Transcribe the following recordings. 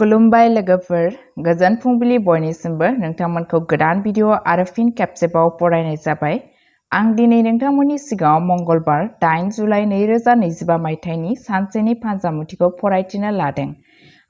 खुलुमबाय लोगोफोर, गोजोन फुंबिलि बयनिसिमबो नोंथांमोनखौ गोदान भिडिअ आरो फिन खेबसेबाव बरायनाय जाबाय। आं दिनै नोंथांमोननि सिगाङाव मंगलबार 8 जुलाइ 2025 मायथाइनि सानसेनि फानजामुथिखौ फरायथिनो लादों।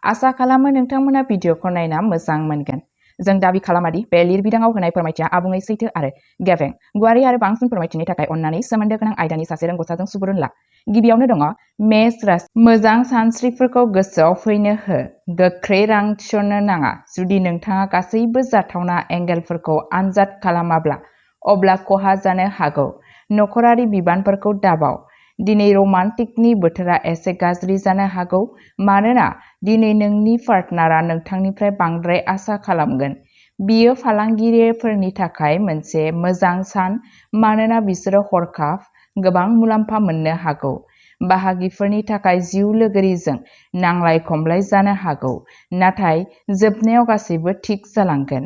आसा खालामो नोंथांमोना भिडिअखौ नायना मोजां मोनगोन। जों दाबि खालामादि बे लिरबिदाङाव होनाय फोरमायथिया आबुङै सैथो आरो गेबें। गुवारै आरो बांसिन फोरमायथिनि थाखाय अन्नानै सोमोन्दो गोनां आयदानि सासे रोंग'सारजों सुबुरुन ला। गिबियावनो दङ मेष राशि। मोजां सानस्रिफोरखौ गोसोआव फैनो हो। गोख्रै रां थिसननो नाङा। जुदि नोंथाङा गासैबो जाथावना एंगेलफोरखौ आनजाद खालामाब्ला, अब्ला खहा जानो हागौ। नखरारि बिबानफोरखौ दाबाव। दिनै रमान्टिकनि बोथोरा एसे गाज्रि जानो हागौ मानोना दिनै नोंनि पार्टनारा नोंथांनिफ्राय बांद्राय आसा खालामगोन। बियो फालांगिरिफोरनि थाखाय मोनसे मोजां सान मानोना बिसोरो हरखाब गोबां मुलाम्फा मोननो हागौ। बाहागिफोरनि थाखाय जिउ लोगोरिजों नांलाय-खमलाय जानो हागौ, नाथाय जोबनायाव गासैबो थिक जालांगोन।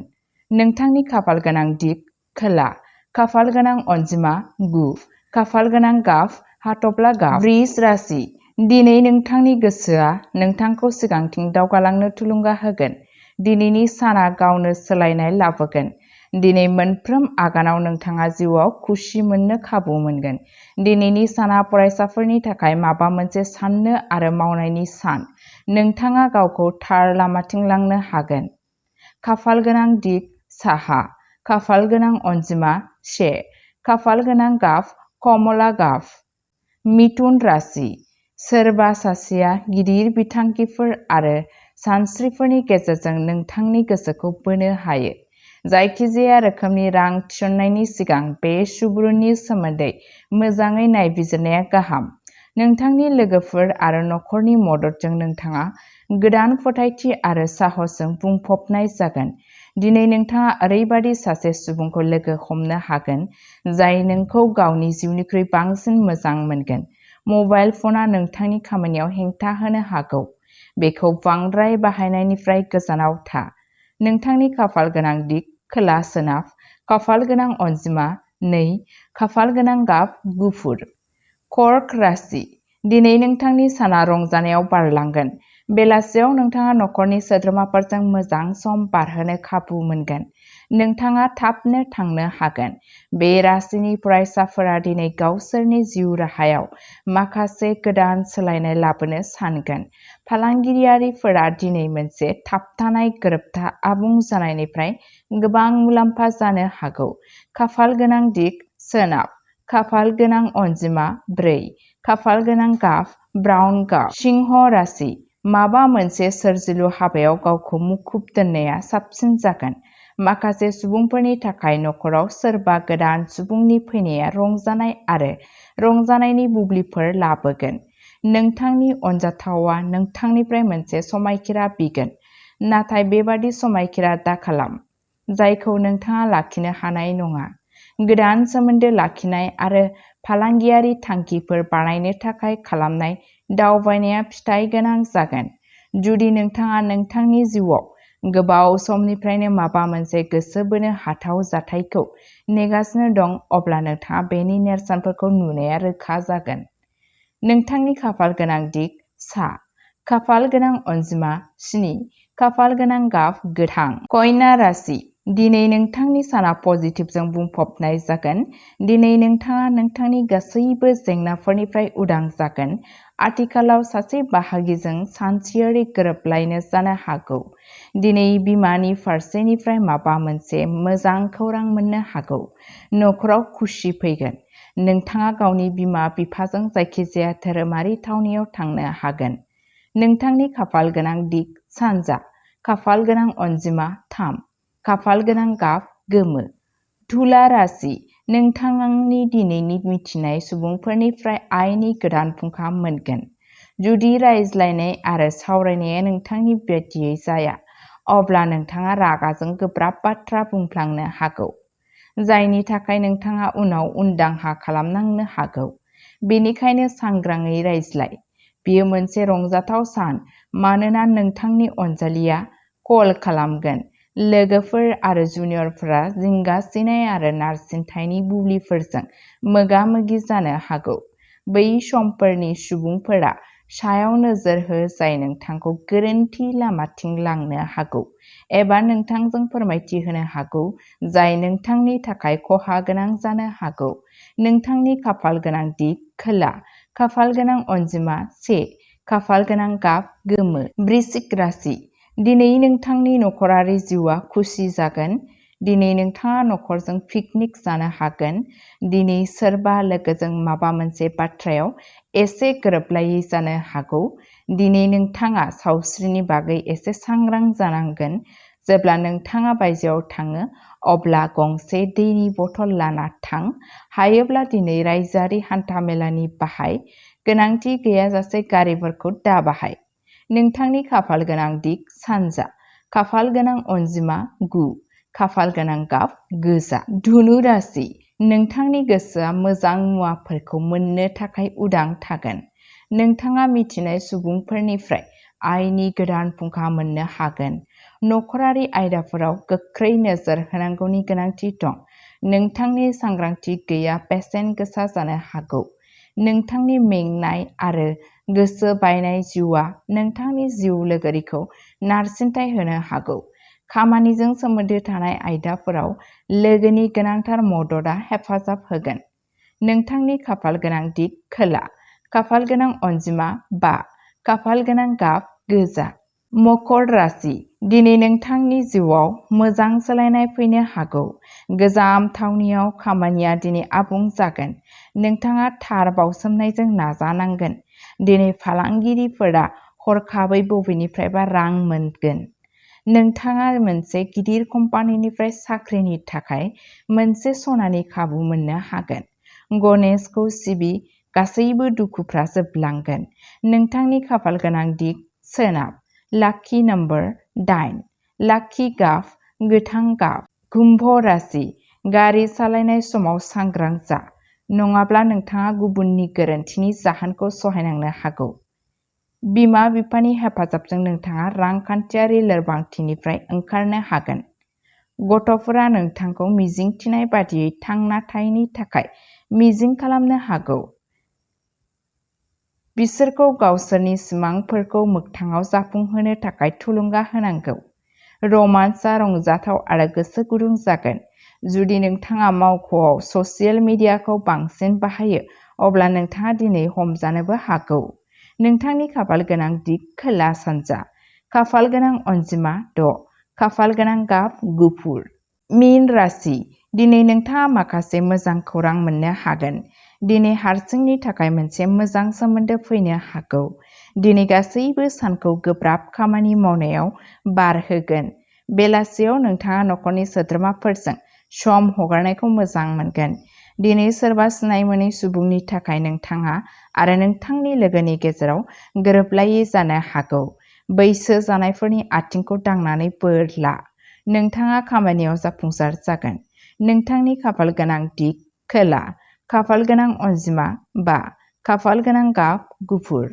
नोंथांनि खाफालगोनां दिग खोला। खाफालगोनां अनजिमा 9। खाफालगोनां गाब हाथफ्ला गाब। वृष राशि। दिनै नोंथांनि गोसोआ नोंथांखौ सिगांथिं दावगालांनो थुलुंगा होगोन। दिनैनि साना गावनो सोलायनाय लाबोगोन। दिनै मोनफ्रोम आगानाव नोंथाङा जिउआव खुसि मोननो खाबु मोनगोन। दिनैनि साना फरायसाफोरनि थाखाय माबा मोनसे साननो आरो मावनायनि सान। नोंथाङा गावखौ थार लामाथिं लांनो हागोन। खाफालगोनां दिग साहा। खाफालगोनां अनजिमा 1। खाफालगोनां गाब कमला गाब। मिथुन राशि। सोरबा सासेया गिदिर बिथांखिफोर आरो सानस्रिफोरनि गेजेरजों नोंथांनि गोसोखौ बोनो हायो। जायखिजाया रोखोमनि रां थिसननायनि सिगां बे सुबुरुननि सोमोन्दै मोजाङै नायबिजिरनाया गाहाम। नोंथांनि लोगोफोर आरो नखरनि मददजों नोंथाङा गोदान फोथायथि आरो साहसजों बुंफबनाय जागोन। दिनै नोंथाङा ओरैबायदि सासे सुबुंखौ लोगो हमनो हागोन जाय नोंखौ गावनि जिउनिख्रुइ बांसिन मोजां मोनगोन। मबाइल फना नोंथांनि खामानियाव हेंथा होनो हागौ। बेखौ बांद्राय बाहायनायनिफ्राय गोजानाव था। नोंथांनि खाफालगोनां दिग खोला सोनाब। खाफालगोनां अनजिमा 2। खाफालगोनां गाब गुफुर। कर्क राशि। दिनै नोंथांनि साना रंजानायाव बारलांगोन। बेलासियाव नोंथाङा नखरनि सोद्रोमाफोरजों मोजां सम बारहोनो खाबु मोनगोन। नोंथाङा थाबनो थांनो हागोन। बे राशिनि फरायसाफोरा दिनै गावसोरनि जिउ राहायाव माखासे गोदान सोलायनाय लाबोनो सानगोन। फालांगियारिफोरा दिनै मोनसे थाबथानाय गोरोबथा आबुं जानायनिफ्राय गोबां मुलाम्फा जानो हागौ। खाफालगोनां दिग सोनाब। खाफालगोनां अनजिमा 4। खाफालगोनां गाब ब्राउन गाब। सिंह राशि। माबा मोनसे सोरजिलु हाबायाव गावखौ मुखुब दोननाया साबसिन जागोन। माखासे सुबुंफोरनि थाखाय नखराव सोरबा गोदान सुबुंनि फैनाया रंजानाय आरो रंजानायनि बुब्लिफोर लाबोगोन। नोंथांनि अनजाथावआ नोंथांनिफ्राय मोनसे समायखिरा बिगोन, नाथाय बेबादि समायखिरा दाखालाम जायखौ नोंथाङा लाखिनो हानाय नङा। गोदान सोमोन्दो लाखिनाय आरो फालांगियारि थांखिफोर बानायनो थाखाय खालामनाय दावबायनाया फिथाइ गोनां जागोन। जुदि नोंथाङा नोंथांनि जिउआव गोबाव समनिफ्रायनो माबा मोनसे गोसो बोनो हाथाव जाथायखौ नेगासिनो दं, अब्ला नोंथाङा बेनि नेरसोनफोरखौ नुनाया रोखा जागोन। नोंथांनि खाफालगोनां दिग सा। खाफालगोनां अनजिमा 7। खाफालगोनां गाब गोथां। कन्या राशि। दिनै नोंथांनि साना पजिटिभजों बुंफबनाय जागोन। दिनै नोंथाङा नोंथांनि गासैबो जेंनाफोरनिफ्राय उदां जागोन। आथिखालाव सासे बाहागिजों सानस्रियारि गोरोबलायनो जानो हागौ। दिनै बिमानि फारसेनिफ्राय माबा मोनसे मोजां खौरां मोननो हागौ। नखराव खुसि फैगोन। नोंथाङा गावनि बिमा-बिफाजों जायखिजाया धोरोमारि थावनियाव थांनो हागोन। नोंथांनि खाफालगोनां दिग सानजा। खाफालगोनां अनजिमा 3। खाफालगोनां गाब गोमो। तुला राशि। नोंथांनि दिनैनि मिथिनाय सुबुंफोरनिफ्राय आयनि गोदान फुंखा मोनगोन। जुदि रायज्लायनाय आरो सावरायनाया नोंथांनि बायदियै जाया, अब्ला नोंथाङा रागाजों गोब्राब बाथ्रा बुंफ्लांनो हागौ, जायनि थाखाय नोंथाङा उनाव उनदाहा खालामनांनो हागौ। बेनिखायनो सांग्राङै रायज्लाय। बेयो मोनसे रंजाथाव सान मानोना नोंथांनि अनजालिया कल खालामगोन। लोगोफोर आरो जुनियरफोरा जिंगासिनाय आरो नारसिनथायनि बुब्लिफोरजों मोगा-मोगि जानो हागौ। बै समफोरनि सुबुंफोरा सायाव नोजोर हो जाय नोंथांखौ गोरोन्थि लामाथिं लांनो हागौ एबा नोंथांजों फोरमायथि होनो हागौ जाय नोंथांनि थाखाय खहा गोनां जानो हागौ। नोंथांनि खाफाल गोनां दिग खोला, खाफाल गोनां अनजिमा 1, खाफाल गोनां गाब गोमो। वृश्चिक राशि, दिनै नोंथांनि नखरारि जिउआ खुसि जागोन। दिनै नोंथाङा नखरजों पिकनिक जानो हागोन। दिनै सोरबा लोगोजों माबा मोनसे बाथ्रायाव एसे गोरोबलायै जानो हागौ। दिनै नोंथाङा सावस्रिनि बागै एसे सांग्रां जानांगोन। जेब्ला नोंथाङा बायजोआव थाङो अब्ला गंसे दैनि बथल लाना थां। हायोब्ला दिनै रायजोआरि हान्थामेलानि बाहाय। गोनांथि गैयाजासे गारिफोरखौ दाबाहाय। नोंथांनि खाफाल गोनां दिग सानजा, खाफाल गोनां अनजिमा 9, खाफाल गोनां गाब गोजा। धनु राशि, नोंथांनि गोसोआ मोजां मुवाफोरखौ मोननो थाखाय उदां थागोन। नोंथाङा मिथिनाय सुबुंफोरनिफ्राय आयनि गोदान फुंखा मोननो हागोन। नखरारि आयदाफोराव गोख्रै नोजोर होनांगौनि गोनांथि दं। नोंथांनि सांग्रांथि गैया बेसेन गोसा जानो हागौ। नोंथांनि मेंनाय आरो गोसो बायनाय जिउआ नोंथांनि जिउ लोगोरिखौ नारसिनथाय होनो हागौ। खामानिजों सोमोन्दो थानाय आयदाफोराव लोगोनि गोनांथार मददआ हेफाजाब होगोन। नोंथांनि खाफाल गोनां दिग खोला, खाफाल गोनां अनजिमा 5, खाफाल गोनां गाब गोजा। मकर राशि, दिनै नोंथांनि जिउआव मोजां सोलायनाय फैनो हागौ। गोजाम थावनियाव खामानिया दिनै आबुं जागोन। नोंथाङा थार बावसोमनायजों नाजानांगोन। दिनै फालांगिरिफोरा हरखाबै बबेनिफ्रायबा रां मोनगोन। नोंथाङा मोनसे गिदिर कम्पानिनिफ्राय साख्रिनि थाखाय मोनसे सनानि खाबु मोननो हागोन। गणेशखौ सिबि, गासैबो दुखुफ्रा जोबलांगोन। नोंथांनि खाफाल गोनां दिग सोनाब, लाकी नम्बर 8, लाकी गाब गोथां गाब। कुम्भ राशि, गारि सालायनाय समाव सांग्रां जा, नङाब्ला नोंथाङा गुबुननि गोरोन्थिनि जाहोनखौ सहायनांनो हागौ। बिमा-बिफानि हेफाजाबजों नोंथाङा रांखान्थियारि लोरबांथिनिफ्राय ओंखारनो हागोन। गथ'फोरा नोंथांखौ मिजिंथिनाय बादियै थांना थायैनि थाखाय मिजिं खालामनो हागौ। बिसोरखौ गावसोरनि सिमांफोरखौ मोगथाङाव जाफुंहोनो थाखाय थुलुंगा होनांगौ। रमान्सआ रंजाथाव आरो गोसो गुदुं जागोन। जुदि नोंथाङा मावख'आव ससियेल मिडियाखौ बांसिन बाहायो अब्ला नोंथाङा दिनै हमजानोबो हागौ। नोंथांनि खाफाल गोनां दिग खोला सानजा, खाफाल गोनां अनजिमा 6, खाफाल गोनां गाब गुफुर। मीन राशि, दिनै नोंथाङा माखासे मोजां खौरां मोननो हागोन। दिनै हारसिंनि थाखाय मोनसे मोजां सोमोन्दो फैनो हागौ। दिनै गासैबो सानखौ गोब्राब खामानि मावनायाव बारहोगोन। बेलासियाव नोंथाङा नखरनि सोद्रोमाफोरजों सम हगारनायखौ मोजां मोनगोन। दिनै सोरबा सिनाय मोनै सुबुंनि थाखाय नोंथाङा आरो नोंथांनि लोगोनि गेजेराव गोरोबलायै जानो हागौ। बैसो जानायफोरनि आथिंखौ दांनानै बोर ला। नोंथाङा खामानियाव जाफुंसार जागोन। नोंथांनि खाफाल गोनां दिग खोला, खाफाल गोनां अनजिमा 5, खाफाल गोनां गाब गुफुर।